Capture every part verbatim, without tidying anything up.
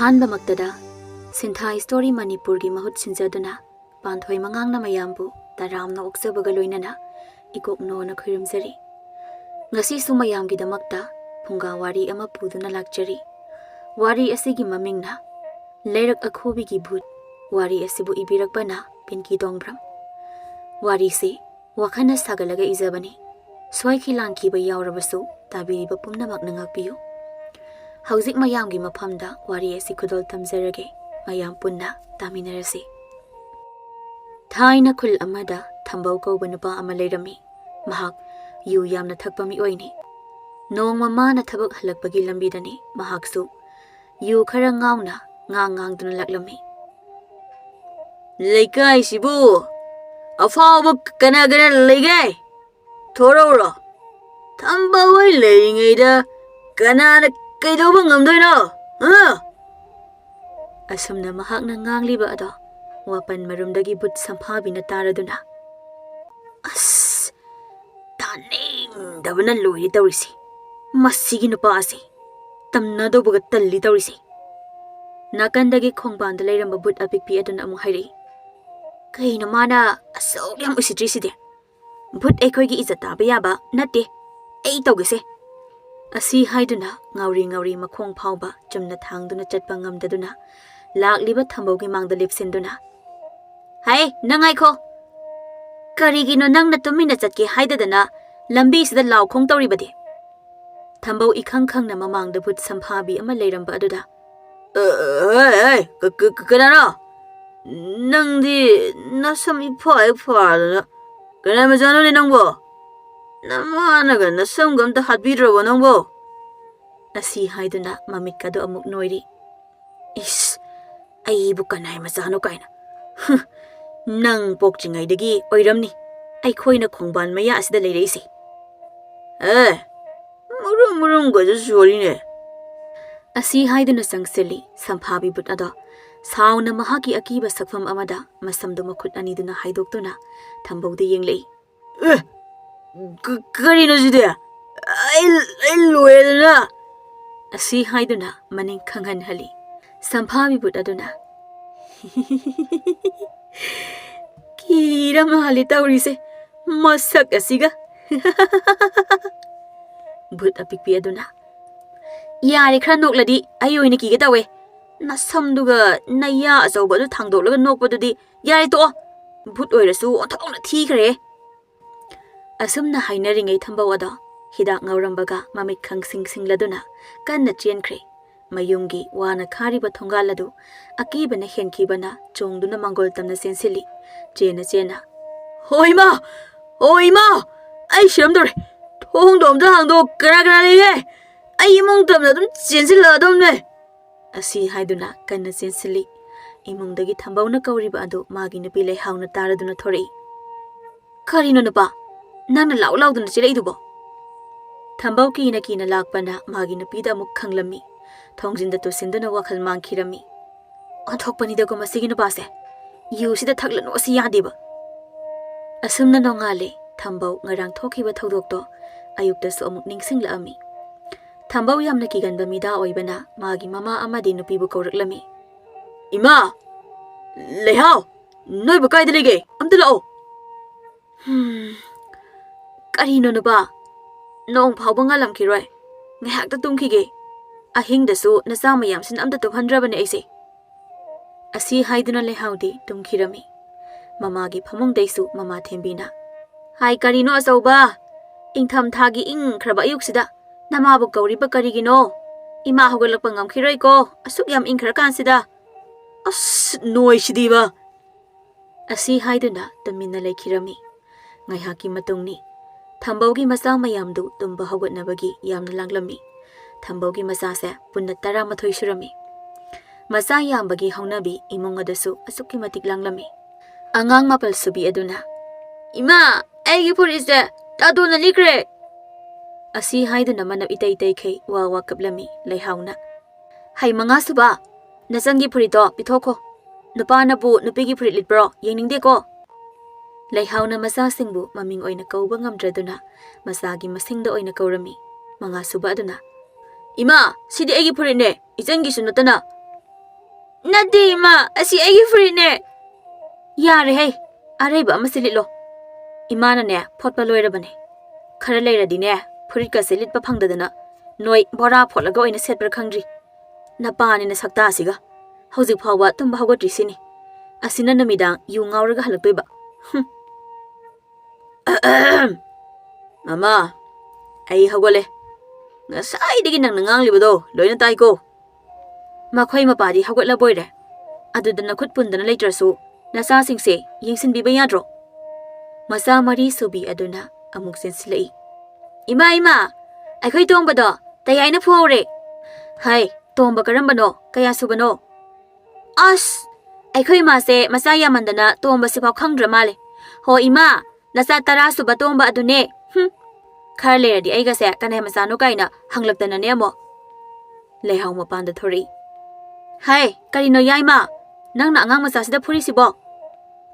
ꯑꯍꯥꯟꯕꯃꯛꯇꯗ ꯁꯤꯟꯊꯥ story ꯃꯅꯤꯄꯨꯔꯒꯤ ꯃꯍꯨꯠ ꯁꯤꯟꯖꯗꯨꯅ ꯄꯥꯟꯊꯣꯏ ꯃꯉꯥꯡꯅ ꯃꯌꯥꯝꯕꯨ ꯇꯔꯥꯝꯅ ꯑꯣꯛꯆꯕꯒ ꯂꯣꯏꯅꯅ ꯏꯀꯣꯛꯅꯣꯅ ꯈꯨꯔꯨꯝꯖꯔꯤ꯫ ꯉꯁꯤꯁꯨ ꯃꯌꯥꯝꯒꯤꯗꯃꯛꯇ ꯐꯨꯡꯒꯥ ꯋꯥꯔꯤ ꯑꯃ ꯄꯨꯗꯨꯅ ꯂꯥꯛꯆꯔꯤ꯫ ꯋꯥꯔꯤ ꯑꯁꯤꯒꯤ ꯃꯃꯤꯡꯅ ꯂꯩꯔꯛ ꯑꯈꯨꯕꯤꯒꯤ ꯚꯨꯠ꯫ ꯋꯥꯔꯤ ꯑꯁꯤꯕꯨ ꯏꯕꯤꯔꯛꯄꯅ ꯄꯤꯟꯀꯤ ꯇꯣꯡꯕ꯭ꯔꯝ꯫ ꯋꯥꯔꯤꯁꯤ ꯋꯥꯈꯜꯅ ꯁꯥꯒꯠꯂꯒ ꯏꯖꯕꯅꯤ꯫ ꯁꯣꯏꯈꯤ ꯂꯥꯟꯈꯤꯕ ꯌꯥꯎꯔꯕꯁꯨ ꯇꯥꯕꯤꯔꯤꯕ ꯄꯨꯝꯅꯃꯛꯅ ꯉꯥꯛꯄꯤꯌꯨ꯫ ꯍꯧꯖꯤꯛ ꯃꯌꯥꯝꯒꯤ ꯃꯐꯝꯗ ꯋꯥꯔꯤ ꯑꯁꯤ ꯈꯨꯗꯣꯜ ꯇꯝꯖꯔꯒꯦ꯫ ꯃꯌꯥꯝ ꯄꯨꯟꯅ ꯇꯥꯃꯤꯟꯅꯔꯁꯤ꯫ ꯊꯥꯏꯅ ꯈꯨꯜ ꯑꯃꯗ ꯊꯝꯕꯧ ꯀꯧꯕ ꯅꯨꯄꯥ ꯑꯃ ꯂꯩꯔꯝꯃꯤ꯫ ꯃꯍꯥꯛ ꯌꯨ ꯌꯥꯝꯅ ꯊꯛꯄ ꯃꯤꯑꯣꯏꯅꯤ꯫ ꯅꯣꯡꯃ ꯃꯥꯅ ꯊꯕꯛ ꯍꯜꯂꯛꯄꯒꯤ ꯂꯝꯕꯤꯗꯅꯤ ꯃꯍꯥꯛꯁꯨ ꯌꯨ ꯈꯔ ꯉꯥꯎꯅ ꯉꯥꯡ ꯉꯥꯡꯗꯨꯅ ꯂꯥꯛꯂꯝꯃꯤ꯫ "ꯂꯩꯀꯥꯏꯁꯤꯕꯨ ꯑꯐꯥꯎꯕ ꯀꯅꯥ ꯀꯅꯥ ꯂꯩꯒꯦ? ꯊꯣꯔꯛꯎꯔꯣ? ꯊꯝꯕꯧ ꯍꯣꯏ ꯂꯩꯔꯤꯉꯩꯗ ꯀꯅꯥꯅ ꯀꯩꯗꯧꯕ ꯉꯝꯗꯣꯏꯅꯣ? ꯍꯥ?" ꯑꯁꯨꯝꯅ ꯃꯍꯥꯛꯅ ꯉꯥꯡꯂꯤꯕ ꯑꯗꯣ ꯋꯥꯄꯟ ꯃꯔꯨꯝꯗꯒꯤ ꯚꯨꯠ ꯁꯝꯐꯥꯕꯤꯅ ꯇꯥꯔꯗꯨꯅ, "ꯑꯁ, ꯇꯥꯅꯤꯡꯗꯕꯅ ꯂꯣꯏꯔꯦ ꯇꯧꯔꯤꯁꯦ꯫ ꯃꯁꯤꯒꯤ ꯅꯨꯄꯥ ꯑꯁꯤ ꯇꯝꯅꯗꯧꯕꯒ ꯇꯜꯂꯤ ꯇꯧꯔꯤꯁꯦ꯫" ꯅꯥꯀꯟꯗꯒꯤ ꯈꯣꯡꯕꯥꯟꯗ ꯂꯩꯔꯝꯕ ꯚꯨꯠ ꯑꯄꯤꯛꯄꯤ ꯑꯗꯨꯅ ꯑꯃꯨꯛ ꯍꯥꯏꯔꯛꯏ, "ꯀꯩꯅꯣ ꯃꯥꯅ ꯑꯁꯨꯛ ꯌꯥꯝ ꯎꯁꯤꯠꯇ꯭ꯔꯤꯁꯤꯗꯤ? ꯚꯨꯠ ꯑꯩꯈꯣꯏꯒꯤ ꯏꯖꯠ ꯇꯥꯕ ꯌꯥꯕ ꯅꯠꯇꯦ꯫ ꯑꯩ ꯇꯧꯒꯦꯁꯦ꯫" ꯑꯁꯤ ꯍꯥꯏꯗꯨꯅ ꯉꯥꯎꯔꯤ ꯉꯥꯎꯔꯤ ꯃꯈꯣꯡ ꯐꯥꯎꯕ ꯆꯨꯝꯅ ꯊꯥꯡꯗꯨꯅ ꯆꯠꯄ ꯉꯝꯗꯗꯨꯅ ꯂꯥꯛꯂꯤꯕ ꯊꯝꯕꯧꯒꯤ ꯃꯥꯡꯗ ꯂꯦꯞꯁꯤꯟꯗꯨꯅ, "ꯍꯩ, ꯅꯪ ꯉꯥꯏꯈꯣ꯫ ꯀꯔꯤꯒꯤꯅꯣ ꯅꯪꯅ ꯇꯨꯃꯤꯟꯅ ꯆꯠꯀꯦ ꯍꯥꯏꯗꯗꯅ ꯂꯝꯕꯤꯁꯤꯗ ꯂꯥꯎ ꯈꯣꯡ ꯇꯧꯔꯤꯕꯗꯤ?" ꯊꯝꯕꯧ ꯏꯈꯪ ꯈꯪꯅ ꯃꯃꯥꯡꯗ ꯚꯨꯠ ꯁꯝꯐꯥꯕꯤ ꯑꯃ ꯂꯩꯔꯝꯕ ꯑꯗꯨꯗ, "ꯑ, ꯑ, ꯑ, ꯑ, ꯀ-, ꯀ-, ꯀ-, ꯀꯅꯥꯅꯣ? ꯅꯪꯗꯤ ꯅꯁꯝ ꯏꯐꯥ ꯍꯦꯛ ꯐꯥꯗꯅ ꯀꯅꯥ ꯃꯆꯥꯅꯣꯅꯦ ꯅꯪꯕꯣ? ꯅꯃꯥꯅꯒ ꯅꯁꯝꯒ ꯑꯝꯇ ꯍꯥꯠꯄꯤꯗ꯭ꯔꯕꯣ ꯅꯪꯕꯣ?" ꯑꯁꯤ ꯍꯥꯏꯗꯨꯅ ꯃꯃꯤꯠꯀꯗꯣ ꯑꯃꯨꯛ ꯅꯣꯏꯔꯤ꯫ "ꯏꯁ, ꯑꯩꯕꯨ ꯀꯅꯥꯏ ꯃꯆꯥꯅꯣ ꯀꯥꯏꯅ꯫ ꯍꯨꯝ, ꯅꯪ ꯄꯣꯛꯇ꯭ꯔꯤꯉꯩꯗꯒꯤ ꯑꯣꯏꯔꯝꯅꯤ ꯑꯩꯈꯣꯏꯅ ꯈꯣꯡꯕꯥꯟ ꯃꯌꯥ ꯑꯁꯤꯗ ꯂꯩꯔꯛꯏꯁꯦ꯫ ꯑꯦ, ꯃꯔꯨꯝ ꯃꯔꯨꯝꯒꯁꯨ ꯁꯣꯜꯂꯤꯅꯦ꯫" ꯑꯁꯤ ꯍꯥꯏꯗꯨꯅ ꯆꯪꯁꯤꯜꯂꯤ ꯁꯝꯐꯥꯕꯤ ꯚꯨꯠ ꯑꯗꯣ꯫ ꯁꯥꯎꯅ ꯃꯍꯥꯛꯀꯤ ꯑꯀꯤꯕ ꯁꯛꯐꯝ ꯑꯃꯗ ꯃꯁꯝꯗꯨ ꯃꯈꯨꯠ ꯑꯅꯤꯗꯨꯅ ꯍꯥꯏꯗꯣꯛꯇꯨꯅ ꯊꯝꯕꯧꯗ ꯌꯦꯡꯂꯛꯏ꯫ "ꯑꯦ, ꯀ-, ꯀꯔꯤꯅꯣ ꯁꯤꯗꯤ? ꯑꯩ, ꯑꯩ ꯂꯣꯏꯔꯦꯗꯅ!" ꯑꯁꯤ ꯍꯥꯏꯗꯨꯅ ꯃꯅꯤꯡ ꯈꯪꯍꯟꯍꯜꯂꯤ꯫ ꯁꯝꯐꯥꯕꯤ ꯚꯨꯠ ꯑꯗꯨꯅ, "ꯀꯤꯔ ꯃꯥꯜꯂꯤ ꯇꯧꯔꯤꯁꯦ, ꯃꯁꯛ ꯑꯁꯤꯒ!" ꯚꯨꯠ ꯑꯄꯤꯛꯄꯤ ꯑꯗꯨꯅ, "ꯌꯥꯔꯦ, ꯈꯔ ꯅꯣꯛꯂꯗꯤ ꯑꯩ ꯑꯣꯏꯅ ꯀꯤꯒꯦ ꯇꯧꯋꯦ꯫ ꯅꯁꯝꯗꯨꯒ ꯅꯌꯥ ꯑꯆꯧꯕ ꯑꯗꯨ ꯊꯥꯡꯗꯣꯛꯂꯒ ꯅꯣꯛꯄꯗꯨꯗꯤ ꯌꯥꯔꯦ, ꯇꯣꯛꯑꯣ꯫ ꯚꯨꯠ ꯑꯣꯏꯔꯁꯨ ꯑꯣꯟꯊꯣꯛꯅ ꯊꯤꯈ꯭ꯔꯦ!" ꯑꯁꯨꯝꯅ ꯍꯥꯏꯅꯔꯤꯉꯩ ꯊꯝꯕꯧ ꯑꯗꯣ ꯍꯤꯗꯥꯛ ꯉꯧꯔꯝꯕꯒ ꯃꯃꯤꯠ ꯈꯪꯁꯤꯡ ꯁꯤꯡꯂꯗꯨꯅ ꯀꯟꯅ ꯆꯦꯟꯈ꯭ꯔꯦ꯫ ꯃꯌꯨꯝꯒꯤ ꯋꯥꯅ ꯈꯥꯔꯤꯕ ꯊꯣꯡꯒꯥꯜ ꯑꯗꯨ ꯑꯀꯤꯕꯅ ꯍꯦꯟꯈꯤꯕꯅ ꯆꯣꯡꯗꯨꯅ ꯃꯥꯡꯒꯣꯜ ꯇꯝꯅ ꯆꯦꯟꯁꯤꯜꯂꯤ꯫ ꯆꯦꯟꯅ ꯆꯦꯟꯅ, "ꯍꯣ ꯏꯃꯥ! ꯍꯣ ꯏꯃꯥ! ꯑꯩ ꯁꯤꯔꯝꯗꯧꯔꯦ! ꯊꯣꯡꯗꯣ ꯑꯝꯇ ꯍꯥꯡꯗꯣꯛ, ꯀꯅꯥ ꯀꯅꯥ ꯂꯩꯒꯦ? ꯑꯩ ꯏꯃꯨꯡ ꯇꯝꯅ ꯑꯗꯨꯝ ꯆꯦꯟꯁꯤꯜꯂꯛꯑꯗꯧꯅꯦ!" ꯑꯁꯤ ꯍꯥꯏꯗꯨꯅ ꯀꯟꯅ ꯆꯦꯟꯁꯤꯜꯂꯤ꯫ ꯏꯃꯨꯡꯗꯒꯤ ꯊꯝꯕꯧꯅ ꯀꯧꯔꯤꯕ ꯑꯗꯨ ꯃꯥꯒꯤ ꯅꯨꯄꯤ ꯂꯩꯍꯥꯎꯅ ꯇꯥꯔꯗꯨꯅ ꯊꯣꯔꯛꯏ꯫ "ꯀꯔꯤꯅꯣ ꯅꯨꯄꯥ, ꯅꯪꯅ ꯂꯥꯎ ꯂꯥꯎꯗꯨꯅ ꯆꯦꯜꯂꯛꯏꯗꯨꯕꯣ?" ꯊꯝꯕꯧ ꯀꯤꯅ ꯀꯤꯅ ꯂꯥꯛꯄꯅ ꯃꯥꯒꯤ ꯅꯨꯄꯤꯗ ꯑꯃꯨꯛ ꯈꯪꯂꯝꯃꯤ꯫ ꯊꯣꯡꯖꯤꯟꯗ ꯇꯨꯁꯤꯟꯗꯨꯅ ꯋꯥꯈꯜ ꯃꯥꯡꯈꯤꯔꯝꯃꯤ꯫ "ꯑꯣꯟꯊꯣꯛꯄꯅꯤꯗꯀꯣ ꯃꯁꯤꯒꯤ ꯅꯨꯄꯥꯁꯦ꯫ ꯌꯨꯁꯤꯗ ꯊꯛꯂꯅꯨ ꯑꯁꯤ ꯌꯥꯗꯦꯕ꯫" ꯑꯁꯨꯝꯅ ꯅꯣꯡꯉꯥꯜꯂꯦ꯫ ꯊꯝꯕꯧ ꯉꯔꯥꯡ ꯊꯣꯛꯈꯤꯕ ꯊꯧꯗꯣꯛꯇꯣ ꯑꯌꯨꯛꯇꯁꯨ ꯑꯃꯨꯛ ꯅꯤꯡꯁꯤꯡꯂꯛꯑꯝꯃꯤ꯫ ꯊꯝꯕꯧ ꯌꯥꯝꯅ ꯀꯤꯒꯟꯕ ꯃꯤꯗꯥ ꯑꯣꯏꯕꯅ ꯃꯥꯒꯤ ꯃꯃꯥ ꯑꯃꯗꯤ ꯅꯨꯄꯤꯕꯨ ꯀꯧꯔꯛꯂꯝꯃꯤ꯫ "ꯏꯃꯥ! ꯂꯩꯍꯥꯎ! ꯅꯣꯏꯕꯨ ꯀꯥꯏꯗ ꯂꯩꯒꯦ? ꯑꯝꯇ ꯂꯥꯛꯑꯣ!" "ꯍꯝ, ꯀꯔꯤꯅꯣ ꯅꯨꯄꯥ? ꯅꯣꯡ ꯐꯥꯎꯕ ꯉꯥꯜꯂꯝꯈꯤꯔꯣꯏ꯫ ꯉꯥꯏꯍꯥꯛꯇ ꯇꯨꯝꯈꯤꯒꯦ꯫ ꯑꯍꯤꯡꯗꯁꯨ ꯅꯆꯥ ꯃꯌꯥꯝꯁꯤꯅ ꯑꯝꯇ ꯇꯨꯝꯍꯟꯗ꯭ꯔꯕꯅꯦ ꯑꯩꯁꯦ꯫" ꯑꯁꯤ ꯍꯥꯏꯗꯨꯅ ꯂꯩꯍꯥꯎꯗꯤ ꯇꯨꯝꯈꯤꯔꯝꯃꯤ꯫ ꯃꯃꯥꯒꯤ ꯐꯃꯨꯡꯗꯩꯁꯨ ꯃꯃꯥ ꯊꯦꯝꯕꯤꯅ, "ꯍꯥꯏ ꯀꯔꯤꯅꯣ ꯑꯆꯧꯕ? ꯏꯪꯊꯝꯊꯥꯒꯤ ꯏꯪꯈ꯭ꯔꯕ ꯑꯌꯨꯛꯁꯤꯗ ꯅꯃꯥꯕꯨ ꯀꯧꯔꯤꯕ ꯀꯔꯤꯒꯤꯅꯣ? ꯏꯃꯥ ꯍꯧꯒꯠꯂꯛꯄ ꯉꯝꯈꯤꯔꯣꯏꯀꯣ, ꯑꯁꯨꯛ ꯌꯥꯝ ꯏꯪꯈ꯭ꯔꯀꯥꯟꯁꯤꯗ꯫ ꯑꯁ, ꯅꯣꯏꯁꯤꯗꯤꯕ!" ꯑꯁꯤ ꯍꯥꯏꯗꯨꯅ ꯇꯨꯃꯤꯟꯅ ꯂꯩꯈꯤꯔꯝꯃꯤ꯫ ꯉꯥꯏꯍꯥꯛꯀꯤ ꯃꯇꯨꯡꯅꯤ꯫ ꯊꯝꯕꯧꯒꯤ ꯃꯆꯥ ꯃꯌꯥꯝꯗꯨ ꯇꯨꯝꯕ ꯍꯧꯒꯠꯅꯕꯒꯤ ꯌꯥꯝꯅ ꯂꯥꯡꯂꯝꯃꯤ꯫ ꯊꯝꯕꯧꯒꯤ ꯃꯆꯥꯁꯦ ꯄꯨꯟꯅ ꯇꯔꯥꯃꯥꯊꯣꯏ ꯁꯨꯔꯝꯃꯤ꯫ ꯃꯆꯥ ꯌꯥꯝꯕꯒꯤ ꯍꯧꯅꯕꯤ ꯏꯃꯨꯡ ꯑꯗꯨꯁꯨ ꯑꯁꯨꯛꯀꯤ ꯃꯇꯤꯛ ꯂꯥꯡꯂꯝꯃꯤ꯫ ꯑꯉꯥꯡ ꯃꯥꯄꯜ ꯁꯨꯕꯤ ꯑꯗꯨꯅ, "ꯏꯃꯥ, ꯑꯩꯒꯤ ꯐꯨꯔꯤꯠꯁꯦ ꯇꯥꯗꯣꯟꯅ ꯂꯤꯠꯈ꯭ꯔꯦ!" ꯑꯁꯤ ꯍꯥꯏꯗꯨꯅ ꯃꯅꯞ ꯏꯇꯩ ꯇꯩꯈꯩ ꯋꯥ ꯋꯥ ꯀꯞꯂꯝꯃꯤ ꯂꯩꯍꯥꯎꯅ꯫ "ꯍꯩ ꯃꯉꯥ ꯁꯨꯕ, ꯅꯆꯟꯒꯤ ꯐꯨꯔꯤꯠꯇꯣ ꯄꯤꯊꯣꯛꯈꯣ꯫ ꯅꯨꯄꯥꯅꯕꯨ ꯅꯨꯄꯤꯒꯤ ꯐꯨꯔꯤꯠ ꯂꯤꯠꯄ꯭ꯔꯣ? ꯌꯦꯡꯅꯤꯡꯗꯦꯀꯣ꯫" ꯂꯩꯍꯥꯎꯅ ꯃꯆꯥꯁꯤꯡꯕꯨ ꯃꯃꯤꯡ ꯑꯣꯏꯅ ꯀꯧꯕ ꯉꯝꯗ꯭ꯔꯗꯨꯅ ꯃꯆꯥꯒꯤ ꯃꯁꯤꯡꯗ ꯑꯣꯏꯅ ꯀꯧꯔꯝꯃꯤ꯫ ꯃꯉꯥ ꯁꯨꯕ ꯑꯗꯨꯅ, "ꯏꯃꯥ, ꯁꯤꯗꯤ ꯑꯩꯒꯤ ꯐꯨꯔꯤꯠꯅꯦ, ꯏꯆꯟꯒꯤꯁꯨ ꯅꯠꯇꯅ!" "ꯅꯠꯇꯦ ꯏꯃꯥ, ꯑꯁꯤ ꯑꯩꯒꯤ ꯐꯨꯔꯤꯠꯅꯦ!" "ꯌꯥꯔꯦꯍꯦ, ꯑꯔꯩꯕ ꯑꯃꯁꯦ ꯂꯤꯠꯂꯣ꯫ ꯏꯃꯥꯅꯅꯦ ꯐꯣꯠꯄ ꯂꯣꯏꯔꯕꯅꯦ꯫ ꯈꯔ ꯂꯩꯔꯗꯤꯅꯦ ꯐꯨꯔꯤꯠꯀꯁꯦ ꯂꯤꯠꯄ ꯐꯪꯗꯗꯅ ꯅꯣꯏ ꯕꯣꯔꯥ ꯐꯣꯠꯂꯒ ꯑꯣꯏꯅ ꯁꯦꯠꯄ꯭ꯔꯥ ꯈꯪꯗ꯭ꯔꯤ꯫ ꯅꯄꯥꯅꯤꯅ ꯁꯛꯇꯥꯁꯤꯒ꯫ ꯍꯧꯖꯤꯛ ꯐꯥꯎꯕ ꯇꯨꯝꯕ ꯍꯧꯒꯠꯇ꯭ꯔꯤꯁꯤꯅꯤ꯫ ꯑꯁꯤꯅ ꯅꯨꯃꯤꯗꯥꯡ ꯌꯨ ꯉꯥꯎꯔꯒ ꯍꯜꯂꯛꯇꯣꯏꯕ꯫ ꯍꯨꯝ꯫ ꯃꯃꯥ, ꯑꯩ ꯍꯧꯒꯠꯂꯦ꯫ ꯉꯁꯥꯏꯗꯒꯤ ꯅꯪꯅ ꯉꯥꯡꯂꯤꯕꯗꯣ ꯂꯣꯏꯅ ꯇꯥꯏꯀꯣ꯫ ꯃꯈꯣꯏ ꯃꯄꯥꯗꯤ ꯍꯧꯒꯠꯂꯕꯣꯏꯔꯦ꯫ ꯑꯗꯨꯗ ꯅꯈꯨꯠ ꯄꯨꯟꯗꯅ ꯂꯩꯇ꯭ꯔꯁꯨ ꯅꯆꯥꯁꯤꯡꯁꯦ ꯌꯦꯡꯁꯤꯟꯕꯤꯕ ꯌꯥꯗ꯭ꯔꯣ? ꯃꯆꯥ ꯃꯔꯤ ꯁꯨꯕꯤ ꯑꯗꯨꯅ ꯑꯃꯨꯛ ꯆꯦꯟꯁꯤꯜꯂꯛꯏ꯫ "ꯏꯃꯥ, ꯏꯃꯥ, ꯑꯩꯈꯣꯏ ꯇꯣꯝꯕꯗꯣ ꯇꯌꯥꯏꯅ ꯐꯨꯍꯧꯔꯦ!" "ꯍꯥꯏ, ꯇꯣꯝꯕ ꯀꯔꯝꯕꯅꯣ? ꯀꯌꯥ ꯁꯨꯕꯅꯣ?" "ꯑꯁ, ꯑꯩꯈꯣꯏ ꯏꯃꯥꯁꯦ ꯃꯆꯥ ꯌꯥꯝꯃꯟꯗꯅ ꯇꯣꯝꯕꯁꯤꯐꯥꯎ ꯈꯪꯗ꯭ꯔ ꯃꯥꯜꯂꯦ꯫ ꯍꯣ ꯏꯃꯥ, ꯅꯆꯥ ꯇꯔꯥ ꯁꯨꯕ ꯇꯣꯝꯕ ꯑꯗꯨꯅꯦ꯫ ꯍꯨꯝ, ꯈꯔ ꯂꯩꯔꯗꯤ ꯑꯩꯒꯁꯦ ꯀꯅꯥꯏ ꯃꯆꯥꯅꯣ ꯀꯥꯏꯅ ꯍꯪꯂꯛꯇꯅꯅꯦ ꯑꯃꯨꯛ꯫" ꯂꯩꯍꯥꯎ ꯃꯄꯥꯟꯗ ꯊꯣꯔꯛꯏ꯫ "ꯍꯥꯏ, ꯀꯔꯤꯅꯣ ꯌꯥꯏꯃ? ꯅꯪꯅ ꯑꯉꯥꯡ ꯃꯆꯥꯁꯤꯗ ꯐꯨꯔꯤꯁꯤꯕꯣ?"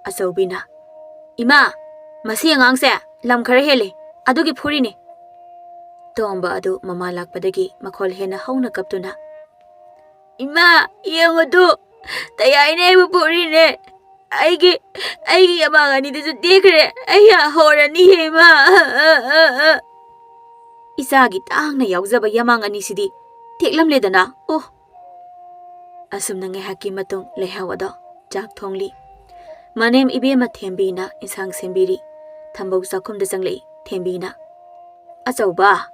ꯑꯆꯧꯕꯤꯅ, "ꯏꯃꯥ, ꯃꯁꯤ ꯑꯉꯥꯡꯁꯦ ꯂꯝ ꯈꯔ ꯍꯦꯜꯂꯤ, ꯑꯗꯨꯒꯤ ꯐꯨꯔꯤꯅꯤ꯫" ꯇꯣꯝꯕ ꯑꯗꯨ ꯃꯃꯥ ꯂꯥꯛꯄꯗꯒꯤ ꯃꯈꯣꯜ ꯍꯦꯟꯅ ꯍꯧꯅ ꯀꯞꯇꯨꯅ, "ꯏꯃꯥ, ꯌꯦꯡꯉꯨꯗꯨ, ꯇꯌꯥꯏꯅ ꯑꯩꯕꯨ ꯐꯨꯔꯤꯅꯦ꯫ ꯑꯩꯒꯤ, ꯑꯩꯒꯤ ꯌꯥꯃꯥꯡ ꯑꯅꯤꯗꯨꯁꯨ ꯇꯦꯛꯈ꯭ꯔꯦ꯫ ꯑꯩ ꯍꯣꯔꯅꯤꯌꯦ ꯏꯃꯥ꯫ ꯏꯆꯥꯒꯤ ꯇꯥꯡꯅ ꯌꯥꯎꯖꯕ ꯌꯥꯃꯥꯡ ꯑꯅꯤꯁꯤꯗꯤ ꯇꯦꯛꯂꯝꯂꯦꯗꯅ꯫ ꯑꯣ!" ꯑꯁꯨꯝꯅ ꯉꯥꯏꯍꯥꯛꯀꯤ ꯃꯇꯨꯡ ꯂꯩꯍꯥꯎ ꯑꯗꯣ ꯆꯥꯛ ꯊꯣꯡꯂꯤ꯫ ꯃꯅꯦꯝ ꯏꯕꯦꯝꯃ ꯊꯦꯝꯕꯤꯅ ꯏꯟꯁꯥꯡ ꯁꯦꯝꯕꯤꯔꯤ꯫ ꯊꯝꯕꯧ ꯆꯥꯛꯈꯨꯝꯗ ꯆꯪꯂꯛꯏ ꯊꯦꯝꯕꯤꯅ꯫ "ꯑꯆꯧꯕ,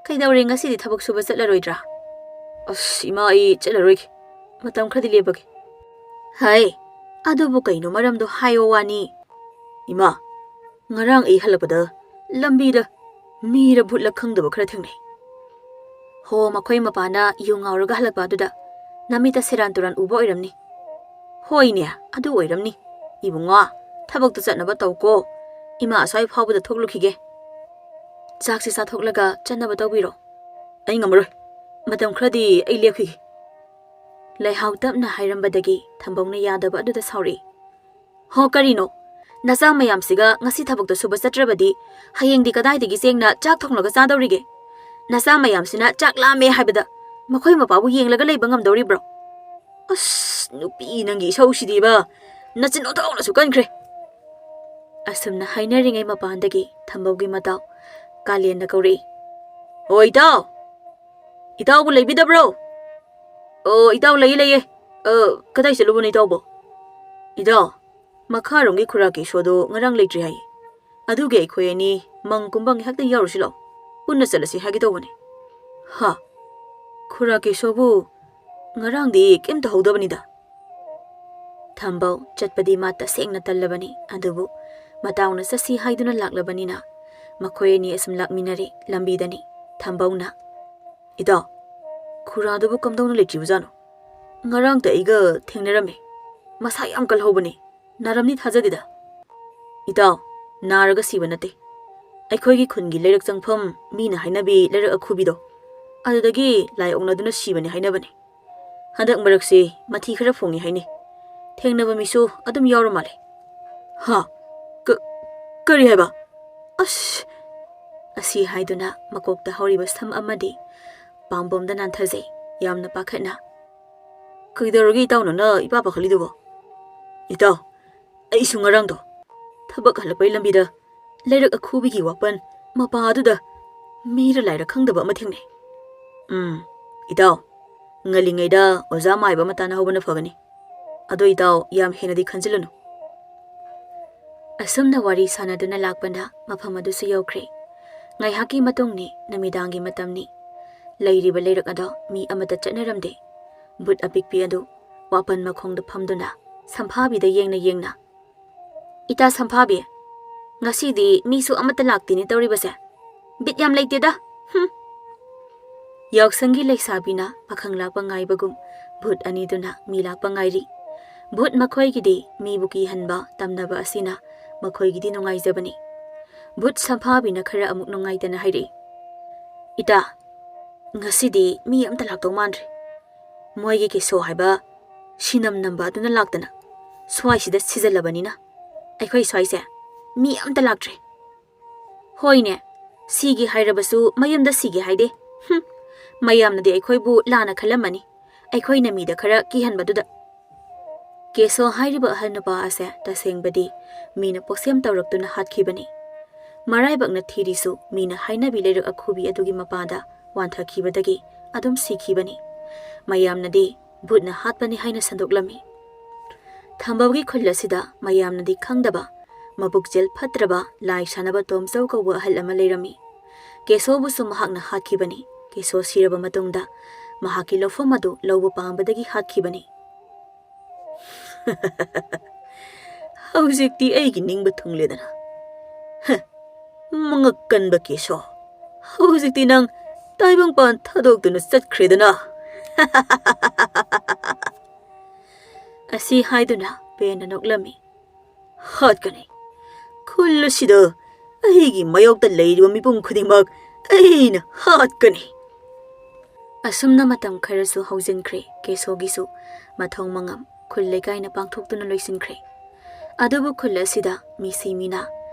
ꯀꯩꯗꯧꯔꯦ, ꯉꯁꯤꯗꯤ ꯊꯕꯛ ꯁꯨꯕ ꯆꯠꯂꯔꯣꯏꯗ꯭ꯔꯥ?" "ꯑꯁ ꯏꯃꯥ, ꯑꯩ ꯆꯠꯂꯔꯣꯏꯒꯦ꯫ ꯃꯇꯝ ꯈꯔꯗꯤ ꯂꯦꯞꯄꯒꯦ꯫" "ꯍꯥꯏ, ꯑꯗꯨꯕꯨ ꯀꯩꯅꯣ, ꯃꯔꯝꯗꯣ ꯍꯥꯏꯌꯣ ꯋꯥꯅꯤ꯫" "ꯏꯃꯥ, ꯉꯔꯥꯡ ꯑꯩ ꯍꯜꯂꯛꯄꯗ ꯂꯝꯕꯤꯗ ꯃꯤꯔ ꯚꯨꯠꯂ ꯈꯪꯗꯕ ꯈꯔ ꯊꯦꯡꯅꯩ꯫" "ꯍꯣ, ꯃꯈꯣꯏ ꯃꯄꯥꯅ ꯌꯨ ꯉꯥꯎꯔꯒ ꯍꯜꯂꯛꯄ ꯑꯗꯨꯗ ꯅꯃꯤꯠꯇ ꯁꯦꯔꯥꯟ ꯇꯨꯔꯥꯟ ꯎꯕ ꯑꯣꯏꯔꯝꯅꯤ꯫" "ꯍꯣꯏꯅꯦ, ꯑꯗꯨ ꯑꯣꯏꯔꯝꯅꯤ꯫ ꯏꯕꯨꯡꯉꯣ, ꯊꯕꯛꯇꯨ ꯆꯠꯅꯕ ꯇꯧꯀꯣ꯫ ꯏꯃꯥ ꯑꯁ꯭ꯋꯥꯏ ꯐꯥꯎꯕꯗ ꯊꯣꯛꯂꯨꯈꯤꯒꯦ꯫ ꯆꯥꯛꯁꯤ ꯆꯥꯊꯣꯛꯂꯒ ꯆꯠꯅꯕ ꯇꯧꯕꯤꯔꯣ꯫" "ꯑꯩ ꯉꯝꯃꯔꯣꯏ꯫ ꯃꯇꯝ ꯈꯔꯗꯤ ꯑꯩ ꯂꯦꯞꯈꯤꯒꯦ꯫" ꯂꯩꯍꯥꯎ ꯇꯞꯅ ꯍꯥꯏꯔꯝꯕꯗꯒꯤ ꯊꯝꯕꯧꯅ ꯌꯥꯗꯕ ꯑꯗꯨꯗ ꯁꯥꯎꯔꯛꯏ꯫ "ꯍꯣ, ꯀꯔꯤꯅꯣ? ꯅꯆꯥ ꯃꯌꯥꯝꯁꯤꯒ ꯉꯁꯤ ꯊꯕꯛꯇ ꯁꯨꯕ ꯆꯠꯇ꯭ꯔꯕꯗꯤ ꯍꯌꯦꯡꯗꯤ ꯀꯗꯥꯏꯗꯒꯤ ꯆꯦꯡꯅ ꯆꯥꯛ ꯊꯣꯡꯂꯒ ꯆꯥꯗꯧꯔꯤꯒꯦ? ꯅꯆꯥ ꯃꯌꯥꯝꯁꯤꯅ ꯆꯥꯛ ꯂꯥꯝꯃꯦ ꯍꯥꯏꯕꯗ ꯃꯈꯣꯏ ꯃꯄꯥꯕꯨ ꯌꯦꯡꯂꯒ ꯂꯩꯕ ꯉꯝꯗꯧꯔꯤꯕ꯭ꯔꯣ?" "ꯑꯁ, ꯅꯨꯄꯤ ꯅꯪꯒꯤ ꯏꯁꯧꯁꯤꯗꯤꯕ, ꯅꯆꯤꯟ ꯑꯣꯟꯊꯣꯛꯅꯁꯨ ꯀꯟꯈ꯭ꯔꯦ!" ꯑꯁꯨꯝꯅ ꯍꯥꯏꯅꯔꯤꯉꯩ ꯃꯄꯥꯟꯗꯒꯤ ꯊꯝꯕꯧꯒꯤ ꯃꯇꯥꯎ ꯀꯥꯂꯦꯟꯅ ꯀꯧꯔꯛꯏ꯫ "ꯑꯣ, ꯏꯇꯥꯎ! ꯏꯇꯥꯎꯕꯨ ꯂꯩꯕꯤꯗꯕ꯭ꯔꯣ?" "ꯑꯣ, ꯏꯇꯥꯎ, ꯂꯩꯌꯦ, ꯂꯩꯌꯦ꯫ ꯑ, ꯀꯗꯥꯏ ꯆꯠꯂꯨꯕꯅꯣ ꯏꯇꯥꯎꯕꯣ?" "ꯏꯇꯥꯎ, ꯃꯈꯥꯔꯣꯝꯒꯤ ꯈꯨꯔꯥ ꯀꯦꯁꯣꯗꯣ ꯉꯔꯥꯡ ꯂꯩꯇ꯭ꯔꯤ ꯍꯥꯏꯌꯦ꯫ ꯑꯗꯨꯒꯤ ꯑꯩꯈꯣꯏ ꯑꯅꯤ ꯃꯪ ꯀꯨꯝꯕ ꯉꯥꯏꯍꯥꯛꯇꯪ ꯌꯥꯎꯔꯨꯁꯤ ꯂꯥꯛꯑꯣ꯫ ꯄꯨꯟꯅ ꯆꯠꯂꯁꯤ ꯍꯥꯏꯒꯦ ꯇꯧꯕꯅꯦ꯫" "ꯍꯥ? ꯈꯨꯔꯥ ꯀꯦꯁꯣꯕꯨ ꯉꯔꯥꯡꯗꯤ ꯀꯩꯝꯇ ꯍꯧꯗꯕꯅꯤꯗ?" ꯊꯝꯕꯧ ꯆꯠꯄꯗꯤ ꯃꯥ ꯇꯁꯦꯡꯅ ꯇꯜꯂꯕꯅꯤ, ꯑꯗꯨꯕꯨ ꯃꯇꯥꯎꯅ ꯆꯠꯁꯤ ꯍꯥꯏꯗꯨꯅ ꯂꯥꯛꯂꯕꯅꯤꯅ ꯃꯈꯣꯏ ꯑꯅꯤ ꯑꯁꯨꯝ ꯂꯥꯛꯃꯤꯟꯅꯔꯦ꯫ ꯂꯝꯕꯤꯗꯅꯤ ꯊꯝꯕꯧꯅ, "ꯏꯇꯥꯎ, ꯈꯨꯔꯥꯗꯨꯕꯨ ꯀꯝꯗꯧꯅ ꯂꯩꯇ꯭ꯔꯤꯕꯖꯥꯠꯅꯣ? ꯉꯔꯥꯡꯇ ꯑꯩꯒ ꯊꯦꯡꯅꯔꯝꯃꯦ꯫ ꯃꯁꯥ ꯌꯥꯝ ꯀꯜꯍꯧꯕꯅꯦ꯫ ꯅꯥꯔꯝꯅꯤ ꯊꯥꯖꯗꯦꯗ꯫" "ꯏꯇꯥꯎ, ꯅꯥꯔꯒ ꯁꯤꯕ ꯅꯠꯇꯦ꯫ ꯑꯩꯈꯣꯏꯒꯤ ꯈꯨꯟꯒꯤ ꯂꯩꯔꯛ ꯆꯪꯐꯝ, ꯃꯤꯅ ꯍꯥꯏꯅꯕꯤ ꯂꯩꯔꯛ ꯑꯈꯨꯕꯤꯗꯣ, ꯑꯗꯨꯗꯒꯤ ꯂꯥꯏ ꯑꯣꯛꯅꯗꯨꯅ ꯁꯤꯕꯅꯦ ꯍꯥꯏꯅꯕꯅꯦ꯫ ꯍꯟꯗꯛ ꯃꯔꯛꯁꯤ ꯃꯊꯤ ꯈꯔ ꯐꯣꯡꯉꯤ ꯍꯥꯏꯅꯩ꯫ ꯊꯦꯡꯅꯕ ꯃꯤꯁꯨ ꯑꯗꯨꯝ ꯌꯥꯎꯔ ꯃꯥꯜꯂꯦ꯫" "ꯍꯥ? ꯀ-, ꯀꯔꯤ ꯍꯥꯏꯕ? ꯑꯁ!" ꯑꯁꯤ ꯍꯥꯏꯗꯨꯅ ꯃꯀꯣꯛꯇ ꯍꯧꯔꯤꯕ ꯁꯝ ꯑꯃꯗꯤ ꯄꯥꯝꯕꯣꯝꯗ ꯅꯥꯟꯊꯖꯩ, ꯌꯥꯝꯅ ꯄꯥꯈꯠꯅ꯫ "ꯀꯩꯗꯧꯔꯒꯦ ꯏꯇꯥꯎ ꯅꯪꯅ ꯏꯄꯥ ꯄꯥꯈꯠꯂꯤꯗꯨꯕꯣ?" "ꯏꯇꯥꯎ, ꯑꯩꯁꯨ ꯉꯔꯥꯡꯗꯣ ꯊꯕꯛ ꯍꯜꯂꯛꯄꯩ ꯂꯝꯕꯤꯗ ꯂꯩꯔꯛ ꯑꯈꯨꯕꯤꯒꯤ ꯋꯥꯄꯟ ꯃꯄꯥ ꯑꯗꯨꯗ ꯃꯤꯔ ꯂꯥꯏꯔ ꯈꯪꯗꯕ ꯑꯃ ꯊꯦꯡꯅꯩ꯫" "ꯎꯝ, ꯏꯇꯥꯎ, ꯉꯜꯂꯤꯉꯩꯗ ꯑꯣꯖꯥ ꯃꯥꯏꯕ ꯑꯃ ꯇꯥꯟꯅꯍꯧꯕꯅ ꯐꯒꯅꯤ꯫ ꯑꯗꯣ ꯏꯇꯥꯎ, ꯌꯥꯝ ꯍꯦꯟꯅꯗꯤ ꯈꯟꯖꯤꯜꯂꯨꯅꯨ꯫" ꯑꯁꯨꯝꯅ ꯋꯥꯔꯤ ꯁꯥꯟꯅꯗꯨꯅ ꯂꯥꯛꯄꯅ ꯃꯐꯝ ꯑꯗꯨꯁꯨ ꯌꯧꯈ꯭ꯔꯦ꯫ ꯉꯥꯏꯍꯥꯛꯀꯤ ꯃꯇꯨꯡꯅꯤ, ꯅꯨꯃꯤꯗꯥꯡꯒꯤ ꯃꯇꯝꯅꯤ꯫ ꯂꯩꯔꯤꯕ ꯂꯩꯔꯛ ꯑꯗꯣ ꯃꯤ ꯑꯃꯠꯇ ꯆꯠꯅꯔꯝꯗꯦ꯫ ꯚꯨꯠ ꯑꯄꯤꯛꯄꯤ ꯑꯗꯨ ꯋꯥꯄꯟ ꯃꯈꯣꯡꯗ ꯐꯝꯗꯨꯅ ꯁꯝꯐꯥꯕꯤꯗ ꯌꯦꯡꯅ ꯌꯦꯡꯅ, "ꯏꯇꯥ ꯁꯝꯐꯥꯕꯤ, ꯉꯁꯤꯗꯤ ꯃꯤꯁꯨ ꯑꯃꯠꯇ ꯂꯥꯛꯇꯦꯅꯦ ꯇꯧꯔꯤꯕꯁꯦ꯫ ꯕꯤꯠ ꯌꯥꯝ ꯂꯩꯇꯦꯗ꯫ ꯍꯨꯝ꯫" ꯌꯥꯎꯁꯪꯒꯤ ꯂꯩꯁꯥꯕꯤꯅ ꯄꯥꯈꯪ ꯂꯥꯛꯄ ꯉꯥꯏꯕꯒꯨꯝ ꯚꯨꯠ ꯑꯅꯤꯗꯨꯅ ꯃꯤ ꯂꯥꯛꯄ ꯉꯥꯏꯔꯤ꯫ ꯚꯨꯠ ꯃꯈꯣꯏꯒꯤꯗꯤ ꯃꯤꯕꯨ ꯀꯤꯍꯟꯕ ꯇꯝꯅꯕ ꯑꯁꯤꯅ ꯃꯈꯣꯏꯒꯤꯗꯤ ꯅꯨꯡꯉꯥꯏꯖꯕꯅꯤ꯫ ꯚꯨꯠ ꯁꯝꯐꯥꯕꯤꯅ ꯈꯔ ꯑꯃꯨꯛ ꯅꯨꯡꯉꯥꯏꯇꯅ ꯍꯥꯏꯔꯛꯏ, "ꯏꯇꯥ, ꯉꯁꯤꯗꯤ ꯃꯤ ꯑꯝꯇ ꯂꯥꯛꯇꯧ ꯃꯥꯟꯗ꯭ꯔꯦ꯫ ꯃꯣꯏꯒꯤ ꯀꯦꯁꯣ ꯍꯥꯏꯕ ꯁꯤꯅꯝ ꯅꯝꯕ ꯑꯗꯨꯅ ꯂꯥꯛꯇꯅ ꯁ꯭ꯋꯥꯏꯁꯤꯗ ꯁꯤꯖꯜꯂꯕꯅꯤꯅ ꯑꯩꯈꯣꯏ ꯁ꯭ꯋꯥꯏꯁꯦ ꯃꯤ ꯑꯝꯇ ꯂꯥꯛꯇ꯭ꯔꯦ꯫ ꯍꯣꯏꯅꯦ, ꯁꯤꯒꯦ ꯍꯥꯏꯔꯕꯁꯨ ꯃꯌꯨꯝꯗ ꯁꯤꯒꯦ ꯍꯥꯏꯗꯦ꯫ ꯍꯨꯝ, ꯃꯌꯥꯝꯅꯗꯤ ꯑꯩꯈꯣꯏꯕꯨ ꯂꯥꯟꯅ ꯈꯜꯂꯝꯃꯅꯤ꯫ ꯑꯩꯈꯣꯏꯅ ꯃꯤꯗ ꯈꯔ ꯀꯤꯍꯟꯕꯗꯨꯗ꯫ ꯀꯦꯁꯣ ꯍꯥꯏꯔꯤꯕ ꯑꯍꯜ ꯅꯨꯄꯥ ꯑꯁꯦ ꯇꯁꯦꯡꯕꯗꯤ ꯃꯤꯅ ꯄꯣꯛꯁꯦꯝ ꯇꯧꯔꯛꯇꯨꯅ ꯍꯥꯠꯈꯤꯕꯅꯤ꯫ ꯃꯔꯥꯏꯕꯛꯅ ꯊꯤꯔꯤꯁꯨ ꯃꯤꯅ ꯍꯥꯏꯅꯕꯤ ꯂꯩꯔꯛ ꯑꯈꯨꯕꯤ ꯑꯗꯨꯒꯤ ꯃꯄꯥꯗ ꯋꯥꯟꯊꯈꯤꯕꯗꯒꯤ ꯑꯗꯨꯝ ꯁꯤꯈꯤꯕꯅꯤ꯫ ꯃꯌꯥꯝꯅꯗꯤ ꯚꯨꯠꯅ ꯍꯥꯠꯄꯅꯤ ꯍꯥꯏꯅ ꯁꯟꯗꯣꯛꯂꯝꯃꯤ꯫ ꯊꯝꯕꯧꯒꯤ ꯈꯨꯜ ꯑꯁꯤꯗ ꯃꯌꯥꯝꯅꯗꯤ ꯈꯪꯗꯕ, ꯃꯕꯨꯛꯆꯦꯜ ꯐꯠꯇ꯭ꯔꯕ ꯂꯥꯏ ꯁꯥꯟꯅꯕ ꯇꯣꯝꯆꯧ ꯀꯧꯕ ꯑꯍꯜ ꯑꯃ ꯂꯩꯔꯝꯃꯤ꯫ ꯀꯦꯁꯣꯕꯨꯁꯨ ꯃꯍꯥꯛꯅ ꯍꯥꯠꯈꯤꯕꯅꯤ꯫ ꯀꯦꯁꯣ ꯁꯤꯔꯕ ꯃꯇꯨꯡꯗ ꯃꯍꯥꯛꯀꯤ ꯂꯧꯐꯝ ꯑꯗꯨ ꯂꯧꯕ ꯄꯥꯝꯕꯗꯒꯤ ꯍꯥꯠꯈꯤꯕꯅꯤ꯫ ꯍꯧꯖꯤꯛꯇꯤ ꯑꯩꯒꯤ ꯅꯤꯡꯕ ꯊꯨꯡꯂꯦꯗꯅ꯫ ꯍ, ꯃꯉꯛ ꯀꯟꯕ ꯀꯦꯁꯣ, ꯍꯧꯖꯤꯛꯇꯤ ꯅꯪ ꯇꯥꯏꯕꯪꯄꯥꯟ ꯊꯥꯗꯣꯛꯇꯨꯅ ꯆꯠꯈ꯭ꯔꯦꯗꯅ꯫ ꯑꯁꯤ ꯍꯥꯏꯗꯨꯅ ꯄꯦꯟꯅ ꯅꯣꯛꯂꯝꯃꯤ꯫ ꯍꯥꯠꯀꯅꯤ꯫ ꯈꯨꯜ ꯑꯁꯤꯗ ꯑꯩꯒꯤ ꯃꯥꯌꯣꯛꯇ ꯂꯩꯔꯤꯕ ꯃꯤꯄꯨꯝ ꯈꯨꯗꯤꯡꯃꯛ ꯑꯩꯅ ꯍꯥꯠꯀꯅꯤ꯫ ꯑꯁꯨꯝꯅ ꯃꯇꯝ ꯈꯔꯁꯨ ꯍꯧꯖꯤꯟꯈ꯭ꯔꯦ꯫ ꯀꯦꯁꯣꯒꯤꯁꯨ ꯃꯊꯧ ꯃꯉꯝ ꯈꯨꯜ ꯂꯩꯀꯥꯏꯅ ꯄꯥꯡꯊꯣꯛꯇꯨꯅ ꯂꯣꯏꯁꯤꯟꯈ꯭ꯔꯦ꯫ ꯑꯗꯨꯕꯨ ꯈꯨꯜ ꯑꯁꯤꯗ ꯃꯤꯁꯤ ꯃꯤꯅꯥ,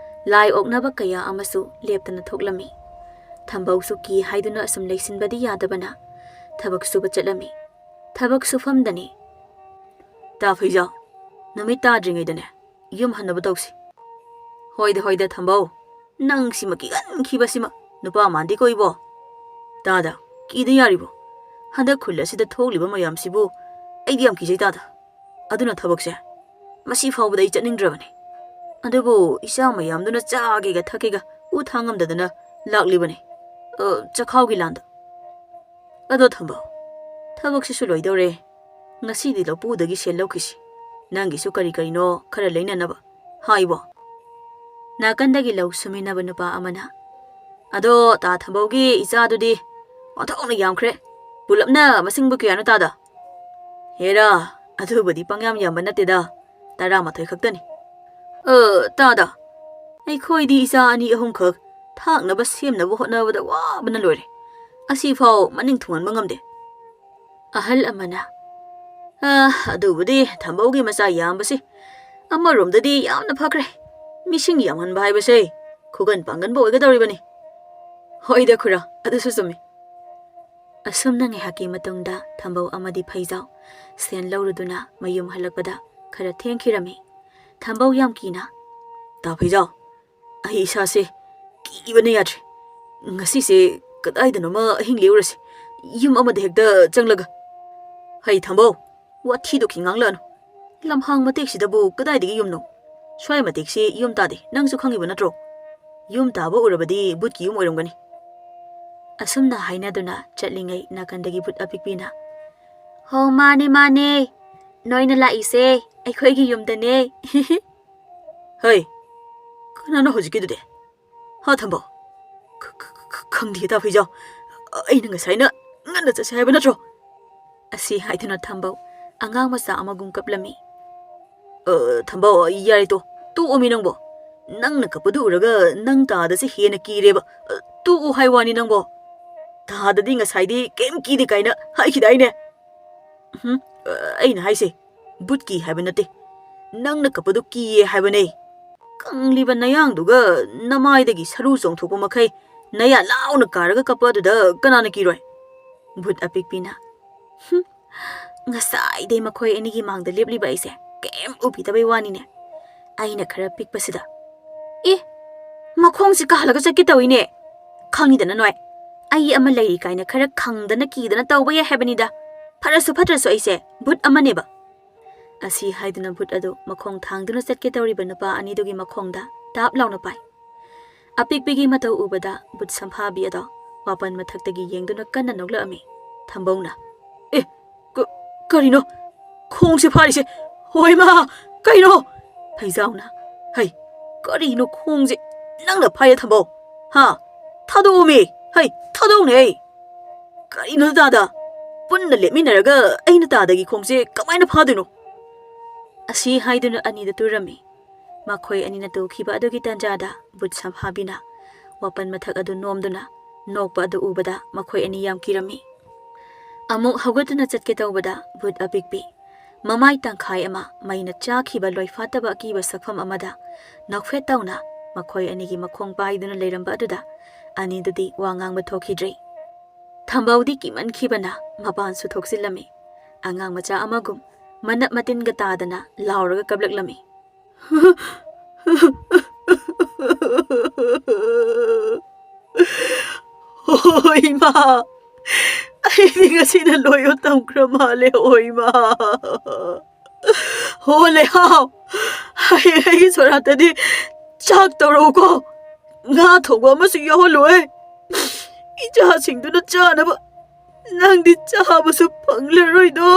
ꯂꯥꯏ ꯑꯣꯛꯅꯕ ꯀꯌꯥ ꯑꯃꯁꯨ ꯂꯦꯞꯇꯅ ꯊꯣꯛꯂꯝꯃꯤ꯫ ꯊꯝꯕꯧꯁꯨ ꯀꯤ ꯍꯥꯏꯗꯨꯅ ꯑꯁꯨꯝ ꯂꯩꯁꯤꯟꯕꯗꯤ ꯌꯥꯗꯕꯅ ꯊꯕꯛ ꯁꯨꯕ ꯆꯠꯂꯝꯃꯤ꯫ ꯊꯕꯛ ꯁꯨꯐꯝꯗꯅꯤ꯫ ꯇꯥ ꯐꯩꯖꯥ, ꯅꯨꯃꯤꯠ ꯇꯥꯗ꯭ꯔꯤꯉꯩꯗꯅꯦ ꯌꯨꯝ ꯍꯟꯅꯕ ꯇꯧꯁꯤ꯫ ꯍꯣꯏꯗ, ꯍꯣꯏꯗ, ꯊꯝꯕꯧ꯫ ꯅꯪ ꯁꯤꯃ ꯀꯤꯒꯟꯈꯤꯕꯁꯤꯃ꯫ ꯅꯨꯄꯥ ꯃꯥꯟꯗꯦꯀꯣ ꯏꯕꯣ꯫ ꯇꯥꯗ, ꯀꯤꯗ ꯌꯥꯔꯤꯕꯣ? ꯍꯟꯗꯛ ꯈꯨꯜ ꯑꯁꯤꯗ ꯊꯣꯛꯂꯤꯕ ꯃꯌꯥꯝꯁꯤꯕꯨ ꯑꯩꯗꯤ ꯌꯥꯝ ꯀꯤꯖꯩ ꯇꯥꯗ꯫ ꯑꯗꯨꯅ ꯊꯕꯛꯁꯦ ꯃꯁꯤ ꯐꯥꯎꯕꯗ ꯑꯩ ꯆꯠꯅꯤꯡꯗ꯭ꯔꯕꯅꯤ꯫ ꯑꯗꯨꯕꯨ ꯏꯆꯥ ꯃꯌꯥꯝꯗꯨꯅ ꯆꯥꯒꯦꯒ ꯊꯛꯀꯦꯒ ꯎ ꯊꯥꯡ ꯉꯝꯗꯗꯅ ꯂꯥꯛꯂꯤꯕꯅꯤ꯫ ꯑ, ꯆꯈꯥꯎꯒꯤ ꯂꯥꯟꯗ꯫ ꯑꯗꯣ ꯊꯝꯕꯧ, ꯊꯕꯛꯁꯤꯁꯨ ꯂꯣꯏꯗꯧꯔꯦ꯫ ꯉꯁꯤꯗꯤ ꯂꯧꯄꯨꯗꯒꯤ ꯁꯦꯜ ꯂꯧꯈꯤꯁꯤ꯫ ꯅꯪꯒꯤꯁꯨ ꯀꯔꯤ ꯀꯔꯤꯅꯣ ꯈꯔ ꯂꯩꯅꯅꯕ꯫ ꯍꯥꯏꯕꯣ꯫ ꯅꯥꯀꯟꯗꯒꯤ ꯂꯧ ꯁꯨꯃꯤꯟꯅꯕ ꯅꯨꯄꯥ ꯑꯃꯅ, "ꯑꯗꯣ ꯇꯥ ꯊꯝꯕꯧꯒꯤ ꯏꯆꯥꯗꯨꯗꯤ ꯑꯣꯟꯊꯣꯛꯅ ꯌꯥꯝꯈ꯭ꯔꯦ꯫ ꯄꯨꯂꯞꯅ ꯃꯁꯤꯡꯕꯨ ꯀꯌꯥꯅꯣ ꯇꯥꯗ?" "ꯍꯦꯔꯥ, ꯑꯗꯨꯕꯨꯗꯤ ꯄꯪꯌꯥꯝ ꯌꯥꯝꯕ ꯅꯠꯇꯦꯗ, ꯇꯔꯥꯃꯥꯊꯣꯏ ꯈꯛꯇꯅꯤ꯫" "ꯑ, ꯇꯥꯗ, ꯑꯩꯈꯣꯏꯗꯤ ꯏꯆꯥ ꯑꯅꯤ ꯑꯍꯨꯝꯈꯛ ꯊꯥꯛꯅꯕ ꯁꯦꯝꯅꯕ ꯍꯣꯠꯅꯕꯗ ꯋꯥꯕꯅ ꯂꯣꯏꯔꯦ꯫ ꯑꯁꯤꯐꯥꯎ ꯃꯅꯤꯡ ꯊꯨꯡꯍꯟꯕ ꯉꯝꯗꯦ꯫" ꯑꯍꯜ ꯑꯃꯅ, "ꯑ, ꯑꯗꯨꯕꯨꯗꯤ ꯊꯝꯕꯧꯒꯤ ꯃꯆꯥ ꯌꯥꯝꯕꯁꯤ ꯑꯃꯔꯣꯝꯗꯗꯤ ꯌꯥꯝꯅ ꯐꯈ꯭ꯔꯦ꯫ ꯃꯤꯁꯤꯡ ꯌꯥꯝꯍꯟꯕ ꯍꯥꯏꯕꯁꯦ ꯈꯨꯒꯟ ꯄꯥꯡꯒꯟꯕ ꯑꯣꯏꯒꯗꯧꯔꯤꯕꯅꯤ꯫" "ꯍꯣꯏꯗ ꯈꯨꯔꯥ, ꯑꯗꯨꯁꯨ ꯆꯨꯝꯃꯤ꯫" ꯑꯁꯨꯝꯅ ꯉꯥꯏꯍꯥꯛꯀꯤ ꯃꯇꯨꯡꯗ ꯊꯝꯕꯧ ꯑꯃꯗꯤ ꯐꯩꯖꯥꯎ ꯁꯦꯟ ꯂꯧꯔꯨꯗꯨꯅ ꯃꯌꯨꯝ ꯍꯜꯂꯛꯄꯗ ꯈꯔ ꯊꯦꯡꯈꯤꯔꯝꯃꯤ꯫ ꯊꯝꯕꯧ ꯌꯥꯝ ꯀꯤꯅ, "ꯇꯥ ꯐꯩꯖꯥꯎ, ꯑꯩ ꯏꯁꯥꯁꯦ ꯀꯤꯕꯅ ꯌꯥꯗ꯭ꯔꯦ꯫ ꯉꯁꯤꯁꯦ ꯀꯗꯥꯏꯗꯅꯣꯃ ꯑꯍꯤꯡ ꯂꯦꯛꯎꯔꯁꯤ, ꯌꯨꯝ ꯑꯃꯗ ꯍꯦꯛꯇ ꯆꯪꯂꯒ꯫" "ꯍꯩ ꯊꯝꯕꯧ, ꯋꯥꯊꯤꯗꯣ ꯈꯤꯡ ꯉꯥꯡꯂꯛꯑꯅꯨ꯫ ꯂꯝꯍꯥꯡ ꯃꯇꯦꯛꯁꯤꯗꯕꯨ ꯀꯗꯥꯏꯗꯒꯤ ꯌꯨꯝꯅꯣ? ꯁ꯭ꯋꯥꯏ ꯃꯇꯦꯛꯁꯤ ꯌꯨꯝ ꯇꯥꯗꯦ, ꯅꯪꯁꯨ ꯈꯪꯉꯤꯕ ꯅꯠꯇ꯭ꯔꯣ? ꯌꯨꯝ ꯇꯥꯕ ꯎꯔꯕꯗꯤ ꯕꯨꯠꯀꯤ ꯌꯨꯝ ꯑꯣꯏꯔꯝꯒꯅꯤ꯫" ꯑꯁꯨꯝꯅ ꯍꯥꯏꯅꯗꯨꯅ ꯆꯠꯂꯤꯉꯩ ꯅꯥꯀꯟꯗꯒꯤ ꯕꯨꯠ ꯑꯄꯤꯛꯄꯤꯅ, "ꯍꯣ, ꯃꯥꯅꯦ, ꯃꯥꯅꯦ, ꯅꯣꯏꯅ ꯂꯥꯛꯏꯁꯦ ꯑꯩꯈꯣꯏꯒꯤ ꯌꯨꯝꯗꯅꯦ꯫" "ꯍꯩ, ꯀꯅꯥꯅꯣ ꯍꯧꯖꯤꯛꯀꯤꯗꯨꯗꯤ? ꯍꯥ, ꯊꯝꯕꯧ?" "ꯈ-, ꯈ-, ꯈ-, ꯈꯪꯗꯦ, ꯇꯥ ꯐꯩꯖꯥꯎ꯫ ꯑꯩꯅ ꯉꯁꯥꯏꯅ ꯉꯟꯅ ꯆꯠꯁꯦ ꯍꯥꯏꯕ ꯅꯠꯇ꯭ꯔꯣ?" ꯑꯁꯤ ꯍꯥꯏꯗꯨꯅ ꯊꯝꯕꯧ ꯑꯉꯥꯡ ꯃꯆꯥ ꯑꯃꯒꯨꯝ ꯀꯞꯂꯝꯃꯤ꯫ "ꯑ, ꯊꯝꯕꯧ, ꯌꯥꯔꯦ ꯇꯣ, ꯇꯣꯛꯑꯣꯃꯤ ꯅꯪꯕꯣ꯫ ꯅꯪꯅ ꯀꯞꯄꯗꯨ ꯎꯔꯒ ꯅꯪ ꯇꯥꯗꯁꯦ ꯍꯦꯟꯅ ꯀꯤꯔꯦꯕ꯫ ꯑ, ꯇꯣꯛꯑꯣ ꯍꯥꯏ ꯋꯥꯅꯤ ꯅꯪꯕꯣ꯫ ꯇꯥꯗꯗꯤ ꯉꯁꯥꯏꯗꯤ ꯀꯩꯝ ꯀꯤꯗꯦ ꯀꯥꯏꯅ ꯍꯥꯏꯈꯤꯗꯥꯏꯅꯦ?" "ꯎꯝ, ꯑ, ꯑꯩꯅ ꯍꯥꯏꯁꯦ ꯕꯨꯠ ꯀꯤ ꯍꯥꯏꯕ ꯅꯠꯇꯦ, ꯅꯪꯅ ꯀꯞꯄꯗꯨ ꯀꯤꯌꯦ ꯍꯥꯏꯕꯅꯦ꯫ ꯀꯪꯂꯤꯕ ꯅꯌꯥꯡꯗꯨꯒ ꯅꯃꯥꯏꯗꯒꯤ ꯁꯔꯨ ꯆꯣꯡꯊꯣꯛꯄ ꯃꯈꯩ ꯅꯌꯥ ꯂꯥꯎꯅ ꯀꯥꯔꯒ ꯀꯞꯄ ꯑꯗꯨꯗ ꯀꯅꯥꯅ ꯀꯤꯔꯣꯏ?" ꯕꯨꯠ ꯑꯄꯤꯛꯄꯤꯅ, "ꯍꯨꯝ, ꯉꯁꯥꯏꯗꯩ ꯃꯈꯣꯏ ꯑꯅꯤꯒꯤ ꯃꯥꯡꯗ ꯂꯦꯞꯂꯤꯕ ꯑꯩꯁꯦ ꯀꯩꯝ ꯎꯕꯤꯗꯕꯩ ꯋꯥꯅꯤꯅꯦ꯫ ꯑꯩꯅ ꯈꯔ ꯄꯤꯛꯄꯁꯤꯗ꯫ ꯑꯦ, ꯃꯈꯣꯡꯁꯤ ꯀꯥꯍꯜꯂꯒ ꯆꯠꯀꯦ ꯇꯧꯏꯅꯦ꯫ ꯈꯪꯉꯤꯗꯅ ꯅꯣꯏ, ꯑꯩ ꯑꯃ ꯂꯩꯔꯤ ꯀꯥꯏꯅ ꯈꯔ ꯈꯪꯗꯅ ꯀꯤꯗꯅ ꯇꯧꯕ ꯌꯥꯏ ꯍꯥꯏꯕꯅꯤꯗ꯫ ꯐꯔꯁꯨ ꯐꯠꯇ꯭ꯔꯁꯨ ꯑꯩꯁꯦ ꯕꯨꯠ ꯑꯃꯅꯦꯕ꯫" ꯑꯁꯤ ꯍꯥꯏꯗꯨꯅ ꯕꯨꯠ ꯑꯗꯨ ꯃꯈꯣꯡ ꯊꯥꯡꯗꯨꯅ ꯆꯠꯀꯦ ꯇꯧꯔꯤꯕ ꯅꯨꯄꯥ ꯑꯅꯤꯗꯨꯒꯤ ꯃꯈꯣꯡꯗ ꯇꯥꯞ ꯂꯥꯎꯅ ꯄꯥꯏ꯫ ꯑꯄꯤꯛꯄꯤꯒꯤ ꯃꯇꯧ ꯎꯕꯗ ꯕꯨꯠ ꯁꯝꯐꯥꯕꯤ ꯑꯗꯣ ꯋꯥꯄꯟ ꯃꯊꯛꯇꯒꯤ ꯌꯦꯡꯗꯨꯅ ꯀꯟꯅ ꯅꯣꯛꯂꯛꯑꯝꯃꯤ꯫ ꯊꯝꯕꯧꯅ, "ꯑꯦ, ꯀ-, ꯀꯔꯤꯅꯣ ꯈꯣꯡꯁꯦ ꯐꯥꯔꯤꯁꯦ? ꯍꯣꯏ ꯃꯥ, ꯀꯩꯅꯣ?" ꯐꯩꯖꯥꯎꯅ, "ꯍꯩ, ꯀꯔꯤꯅꯣ ꯈꯣꯡꯁꯦ ꯅꯪꯅ ꯐꯥꯏꯌꯦ ꯊꯝꯕꯧ? ꯍꯥ? ꯊꯥꯗꯣꯛꯑꯣꯃꯤ, ꯍꯩ, ꯊꯥꯗꯣꯛꯅꯦ ꯑꯩ꯫ ꯀꯔꯤꯅꯣ ꯇꯥꯗ? ꯄꯨꯟꯅ ꯂꯦꯞꯃꯤꯟꯅꯔꯒ ꯑꯩꯅ ꯇꯥꯗꯒꯤ ꯈꯣꯡꯁꯦ ꯀꯃꯥꯏꯅ ꯐꯥꯗꯣꯏꯅꯣ?" ꯑꯁꯤ ꯍꯥꯏꯗꯨꯅ ꯑꯅꯤꯗ ꯇꯨꯔꯝꯃꯤ꯫ ꯃꯈꯣꯏ ꯑꯅꯤꯅ ꯇꯨꯈꯤꯕ ꯑꯗꯨꯒꯤ ꯇꯥꯟꯖꯥꯗ ꯕꯨꯠ ꯁꯝꯐꯥꯕꯤꯅ ꯋꯥꯄꯟ ꯃꯊꯛ ꯑꯗꯨ ꯅꯣꯝꯗꯨꯅ ꯅꯣꯛꯄ ꯑꯗꯨ ꯎꯕꯗ ꯃꯈꯣꯏ ꯑꯅꯤ ꯌꯥꯝ ꯀꯤꯔꯝꯃꯤ꯫ ꯑꯃꯨꯛ ꯍꯧꯒꯠꯇꯨꯅ ꯆꯠꯀꯦ ꯇꯧꯕꯗ ꯕꯨꯠ ꯑꯄꯤꯛꯄꯤ ꯃꯃꯥꯏ ꯇꯪꯈꯥꯏ ꯑꯃ ꯃꯩꯅ ꯆꯥꯈꯤꯕ ꯂꯣꯏꯐꯥꯠꯇꯕ ꯑꯀꯤꯕ ꯁꯛꯐꯝ ꯑꯃꯗ ꯅꯣꯛꯐꯦꯠ ꯇꯧꯅ ꯃꯈꯣꯏ ꯑꯅꯤꯒꯤ ꯃꯈꯣꯡ ꯄꯥꯏꯗꯨꯅ ꯂꯩꯔꯝꯕ ꯑꯗꯨꯗ ꯑꯅꯤꯗꯨꯗꯤ ꯋꯥ ꯉꯥꯡꯕ ꯊꯣꯛꯈꯤꯗ꯭ꯔꯤ꯫ ꯊꯝꯕꯧꯗꯤ ꯀꯤꯃꯟꯈꯤꯕꯅ ꯃꯄꯥꯟꯁꯨ ꯊꯣꯛꯆꯤꯜꯂꯝꯃꯤ꯫ ꯑꯉꯥꯡ ꯃꯆꯥ ꯑꯃꯒꯨꯝ ꯃꯅꯞ ꯃꯇꯤꯟꯒ ꯇꯥꯗꯅ ꯂꯥꯎꯔꯒ ꯀꯞꯂꯛꯂꯝꯃꯤ꯫ "ꯑꯣ ꯏꯃꯥ, ꯑꯩꯗꯤ ꯉꯁꯤꯅ ꯂꯣꯏꯕ ꯇꯝꯈ꯭ꯔ ꯃꯥꯜꯂꯦ꯫ ꯑꯣ ꯏꯃꯥ, ꯍꯣ ꯂꯩꯍꯥꯎ, ꯍꯌꯦꯡ ꯑꯩꯒꯤ ꯁꯣꯔꯥꯠꯇꯗꯤ ꯆꯥꯛ ꯇꯧꯔꯛꯎꯀꯣ꯫ ꯉꯥ ꯊꯣꯡꯕ ꯑꯃꯁꯨ ꯌꯥꯎꯍꯜꯂꯨꯍꯦ꯫ ꯏꯆꯥꯁꯤꯡꯗꯨꯅ ꯆꯥꯅꯕ ꯅꯪꯗꯤ ꯆꯥꯕꯁꯨ ꯐꯪꯂꯔꯣꯏꯗꯣ꯫"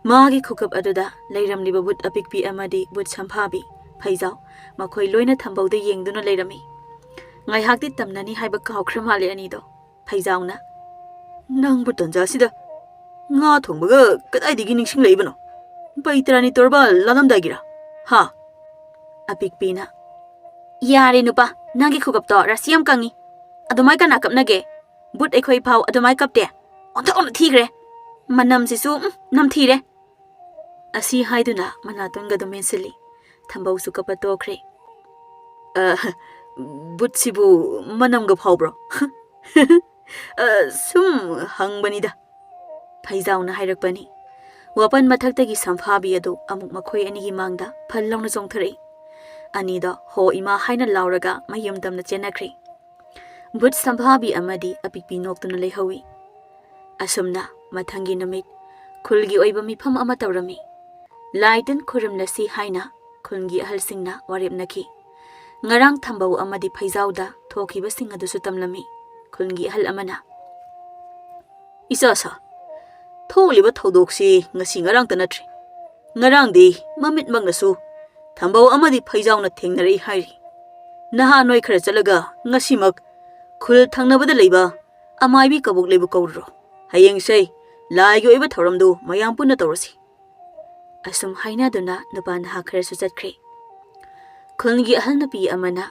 ꯃꯥꯒꯤ ꯈꯨꯀꯞ ꯑꯗꯨꯗ ꯂꯩꯔꯝꯂꯤꯕ ꯕꯨꯠ ꯑꯄꯤꯛꯄꯤ ꯑꯃꯗꯤ ꯕꯨꯠ ꯁꯝꯐꯥꯕꯤ, ꯐꯩꯖꯥꯎ, ꯃꯈꯣꯏ ꯂꯣꯏꯅ ꯊꯝꯕꯧꯗ ꯌꯦꯡꯗꯨꯅ ꯂꯩꯔꯝꯃꯤ꯫ ꯉꯥꯏꯍꯥꯛꯇꯤ ꯇꯝꯅꯅꯤ ꯍꯥꯏꯕ ꯀꯥꯎꯈ꯭ꯔ ꯃꯥꯜꯂꯦ ꯑꯅꯤꯗꯣ꯫ ꯐꯩꯖꯥꯎꯅ, "ꯅꯪꯕꯨ ꯇꯟꯖꯥꯁꯤꯗ ꯉꯥ ꯊꯣꯡꯕꯒ ꯀꯗꯥꯏꯗꯒꯤ ꯅꯤꯡꯁꯤꯡꯂꯛꯏꯕꯅꯣ? ꯕꯩꯇꯔꯥꯅꯤ ꯇꯣꯔꯕꯥꯟ ꯂꯥꯜꯂꯝꯗꯥꯏꯒꯤꯔꯥ? ꯍꯥ?" ꯑꯄꯤꯛꯄꯤꯅ, "ꯌꯥꯔꯦ ꯅꯨꯄꯥ, ꯅꯪꯒꯤ ꯈꯨꯒꯞꯇꯣ ꯔꯥꯁꯤ ꯌꯥꯝ ꯀꯪꯉꯤ꯫ ꯑꯗꯨꯃꯥꯏ ꯀꯅꯥ ꯀꯞꯅꯒꯦ? ꯕꯨꯠ ꯑꯩꯈꯣꯏ ꯐꯥꯎ ꯑꯗꯨꯃꯥꯏ ꯀꯞꯇꯦ꯫ ꯑꯣꯟꯊꯣꯛꯅ ꯊꯤꯈ꯭ꯔꯦ꯫ ꯃꯅꯝꯁꯤꯁꯨ, ꯎꯝ, ꯅꯝꯊꯤꯔꯦ꯫" ꯑꯁꯤ ꯍꯥꯏꯗꯨꯅ ꯃꯅꯥꯇꯣꯟꯒꯗꯨ ꯃꯦꯟꯁꯤꯜꯂꯤ꯫ ꯊꯝꯕꯧꯁꯨ ꯀꯞꯄ ꯇꯣꯛꯈ꯭ꯔꯦ꯫ "ꯑ, ꯕꯨꯠꯁꯤꯕꯨ ꯃꯅꯝꯒ ꯐꯥꯎꯕ꯭ꯔꯣ?" "ꯑ, ꯁꯨꯝ ꯍꯪꯕꯅꯤꯗ꯫" ꯐꯩꯖꯥꯎꯅ ꯍꯥꯏꯔꯛꯄꯅꯤ꯫ ꯋꯥꯄꯟ ꯃꯊꯛꯇꯒꯤ ꯁꯝꯐꯥꯕꯤ ꯑꯗꯨ ꯑꯃꯨꯛ ꯃꯈꯣꯏ ꯑꯅꯤꯒꯤ ꯃꯥꯡꯗ ꯐꯜ ꯂꯥꯎꯅ ꯆꯣꯡꯊꯔꯛꯏ꯫ ꯑꯅꯤꯗꯣ "ꯍꯣ ꯏꯃꯥ" ꯍꯥꯏꯅ ꯂꯥꯎꯔꯒ ꯃꯌꯨꯝ ꯇꯝꯅ ꯆꯦꯟꯅꯈ꯭ꯔꯦ꯫ ꯕꯨꯠ ꯁꯝꯐꯥꯕꯤ ꯑꯃꯗꯤ ꯑꯄꯤꯛꯄꯤ ꯅꯣꯛꯇꯨꯅ ꯂꯩꯍꯧꯏ꯫ ꯑꯁꯨꯝꯅ ꯃꯊꯪꯒꯤ ꯅꯨꯃꯤꯠ ꯈꯨꯜꯒꯤ ꯑꯣꯏꯕ ꯃꯤꯐꯝ ꯑꯃ ꯇꯧꯔꯝꯃꯤ꯫ ꯂꯥꯏ ꯇꯤꯟ ꯈꯨꯔꯨꯝꯂꯁꯤ ꯍꯥꯏꯅ ꯈꯨꯜꯒꯤ ꯑꯍꯜꯁꯤꯡꯅ ꯋꯥꯔꯦꯞꯅꯈꯤ꯫ ꯉꯔꯥꯡ ꯊꯝꯕꯧ ꯑꯃꯗꯤ ꯐꯩꯖꯥꯎꯗ ꯊꯣꯛꯈꯤꯕꯁꯤꯡ ꯑꯗꯨꯁꯨ ꯇꯝꯂꯝꯃꯤ꯫ ꯈꯨꯜꯒꯤ ꯑꯍꯜ ꯑꯃꯅ, "ꯏꯆꯥ ꯁꯥ, ꯊꯣꯛꯂꯤꯕ ꯊꯧꯗꯣꯛꯁꯤ ꯉꯁꯤ ꯉꯔꯥꯡꯇ ꯅꯠꯇ꯭ꯔꯤ꯫ ꯉꯔꯥꯡꯗꯤ ꯃꯃꯤꯠꯃꯛꯅꯁꯨ ꯊꯝꯕꯧ ꯑꯃꯗꯤ ꯐꯩꯖꯥꯎꯅ ꯊꯦꯡꯅꯔꯛꯏ ꯍꯥꯏꯔꯤ꯫ ꯅꯍꯥ ꯅꯣꯏ ꯈꯔ ꯆꯠꯂꯒ ꯉꯁꯤꯃꯛ ꯈꯨꯜ ꯊꯪꯅꯕꯗ ꯂꯩꯕ ꯑꯃꯥꯏꯕꯤ ꯀꯕꯣꯛꯂꯩꯕꯨ ꯀꯧꯔꯨꯔꯣ꯫ ꯍꯌꯦꯡꯁꯦ ꯂꯥꯏꯒꯤ ꯑꯣꯏꯕ ꯊꯧꯔꯝꯗꯨ ꯃꯌꯥꯝ ꯄꯨꯟꯅ ꯇꯧꯔꯁꯤ꯫" ꯑꯁꯨꯝ ꯍꯥꯏꯅꯗꯨꯅ ꯅꯨꯄꯥ ꯅꯍꯥ ꯈꯔꯁꯨ ꯆꯠꯈ꯭ꯔꯦ꯫ ꯈꯨꯜꯒꯤ ꯑꯍꯜ ꯅꯨꯄꯤ ꯑꯃꯅ,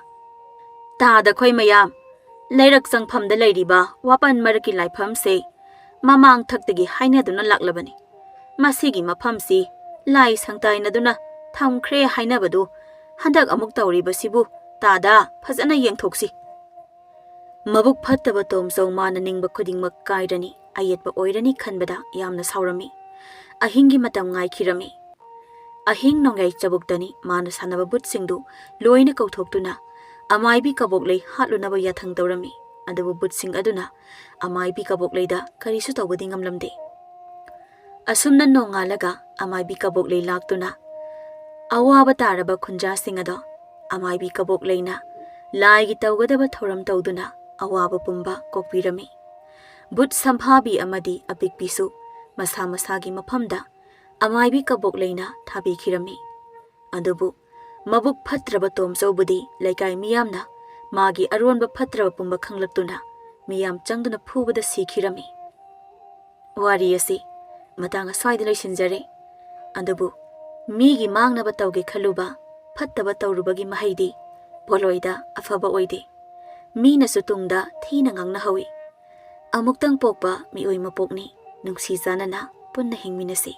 "ꯇꯥꯗ ꯈꯣꯏ ꯃꯌꯥꯝ, ꯂꯩꯔꯛ ꯆꯪꯐꯝꯗ ꯂꯩꯔꯤꯕ ꯋꯥꯄꯟ ꯃꯔꯛꯀꯤ ꯂꯥꯏꯐꯝꯁꯦ ꯃꯃꯥꯡ ꯊꯛꯇꯒꯤ ꯍꯥꯏꯅꯗꯨꯅ ꯂꯥꯛꯂꯕꯅꯤ꯫ ꯃꯁꯤꯒꯤ ꯃꯐꯝꯁꯤ ꯂꯥꯏ ꯁꯪꯇꯥꯏꯅꯗꯨꯅ ꯊꯝꯈ꯭ꯔꯦ ꯍꯥꯏꯅꯕꯗꯨ ꯍꯟꯗꯛ ꯑꯃꯨꯛ ꯇꯧꯔꯤꯕꯁꯤꯕꯨ ꯇꯥꯗ, ꯐꯖꯅ ꯌꯦꯡꯊꯣꯛꯁꯤ꯫ ꯃꯕꯨꯛ ꯐꯠꯇꯕ ꯇꯣꯝꯆꯧ ꯃꯥꯅ ꯅꯤꯡꯕ ꯈꯨꯗꯤꯡꯃꯛ ꯀꯥꯏꯔꯅꯤ, ꯑꯌꯦꯠꯄ ꯑꯣꯏꯔꯅꯤ ꯈꯟꯕꯗ ꯌꯥꯝꯅ ꯁꯥꯎꯔꯝꯃꯤ꯫ ꯑꯍꯤꯡꯒꯤ ꯃꯇꯝ ꯉꯥꯏꯈꯤꯔꯝꯃꯤ꯫ ꯑꯍꯤꯡ ꯅꯣꯡꯌꯥꯏ ꯆꯕꯨꯛꯇꯅꯤ ꯃꯥꯅ ꯁꯥꯟꯅꯕ ꯕꯨꯠꯁꯤꯡꯗꯨ ꯂꯣꯏꯅ ꯀꯧꯊꯣꯛꯇꯨꯅ ꯑꯃꯥꯏꯕꯤ ꯀꯕꯣꯛꯂꯩ ꯍꯥꯠꯂꯨꯅꯕ ꯌꯥꯊꯪ ꯇꯧꯔꯝꯃꯤ꯫ ꯑꯗꯨꯕꯨ ꯕꯨꯠꯁꯤꯡ ꯑꯗꯨꯅ ꯑꯃꯥꯏꯕꯤ ꯀꯕꯣꯛꯂꯩꯗ ꯀꯔꯤꯁꯨ ꯇꯧꯕꯗꯤ ꯉꯝꯂꯝꯗꯦ꯫ ꯑꯁꯨꯝꯅ ꯅꯣꯡꯉꯥꯜꯂꯒ ꯑꯃꯥꯏꯕꯤ ꯀꯕꯣꯛꯂꯩ ꯂꯥꯛꯇꯨꯅ ꯑꯋꯥꯕ ꯇꯥꯔꯕ ꯈꯨꯟꯖꯥꯁꯤꯡ ꯑꯗꯣ ꯑꯃꯥꯏꯕꯤ ꯀꯕꯣꯛꯂꯩꯅ ꯂꯥꯏꯒꯤ ꯇꯧꯒꯗꯕ ꯊꯧꯔꯝ ꯇꯧꯗꯨꯅ ꯑꯋꯥꯕ ꯄꯨꯝꯕ ꯀꯣꯛꯄꯤꯔꯝꯃꯤ꯫ ꯕꯨꯠ ꯁꯝꯐꯥꯕꯤ ꯑꯃꯗꯤ ꯑꯄꯤꯛꯄꯤꯁꯨ ꯃꯁꯥ ꯃꯁꯥꯒꯤ ꯃꯐꯝꯗ ꯑꯃꯥꯏꯕꯤ ꯀꯕꯣꯛꯂꯩꯅ ꯊꯥꯕꯤꯈꯤꯔꯝꯃꯤ꯫ ꯑꯗꯨꯕꯨ ꯃꯕꯨꯛ ꯐꯠꯇ꯭ꯔꯕ ꯇꯣꯝꯆꯧꯕꯨꯗꯤ ꯂꯩꯀꯥꯏ ꯃꯤꯌꯥꯝꯅ ꯃꯥꯒꯤ ꯑꯔꯣꯟꯕ ꯐꯠꯇ꯭ꯔꯕ ꯄꯨꯝꯕ ꯈꯪꯂꯛꯇꯨꯅ ꯃꯤꯌꯥꯝ ꯆꯪꯗꯨꯅ ꯐꯨꯕꯗ ꯁꯤꯈꯤꯔꯝꯃꯤ꯫ ꯋꯥꯔꯤ ꯑꯁꯤ ꯃꯇꯥꯡ ꯑꯁ꯭ꯋꯥꯏꯗ ꯂꯣꯏꯁꯤꯟꯖꯔꯦ꯫ ꯑꯗꯨꯕꯨ ꯃꯤꯒꯤ ꯃꯥꯡꯅꯕ ꯇꯧꯒꯦ ꯈꯜꯂꯨꯕ, ꯐꯠꯇꯕ ꯇꯧꯔꯨꯕꯒꯤ ꯃꯍꯩꯗꯤ ꯄꯣꯠꯂꯣꯏꯗ ꯑꯐꯕ ꯑꯣꯏꯗꯦ꯫ ꯃꯤꯅꯁꯨ ꯇꯨꯡꯗ ꯊꯤꯅ ꯉꯥꯡꯅꯍꯧꯏ꯫ ꯑꯃꯨꯛꯇꯪ ꯄꯣꯛꯄ ꯃꯤꯑꯣꯏ ꯃꯄꯣꯛꯅꯤ, ꯅꯨꯡꯁꯤ ꯆꯥꯟꯅꯅ ꯄꯨꯟꯅ ꯍꯤꯡꯃꯤꯟꯅꯁꯤ꯫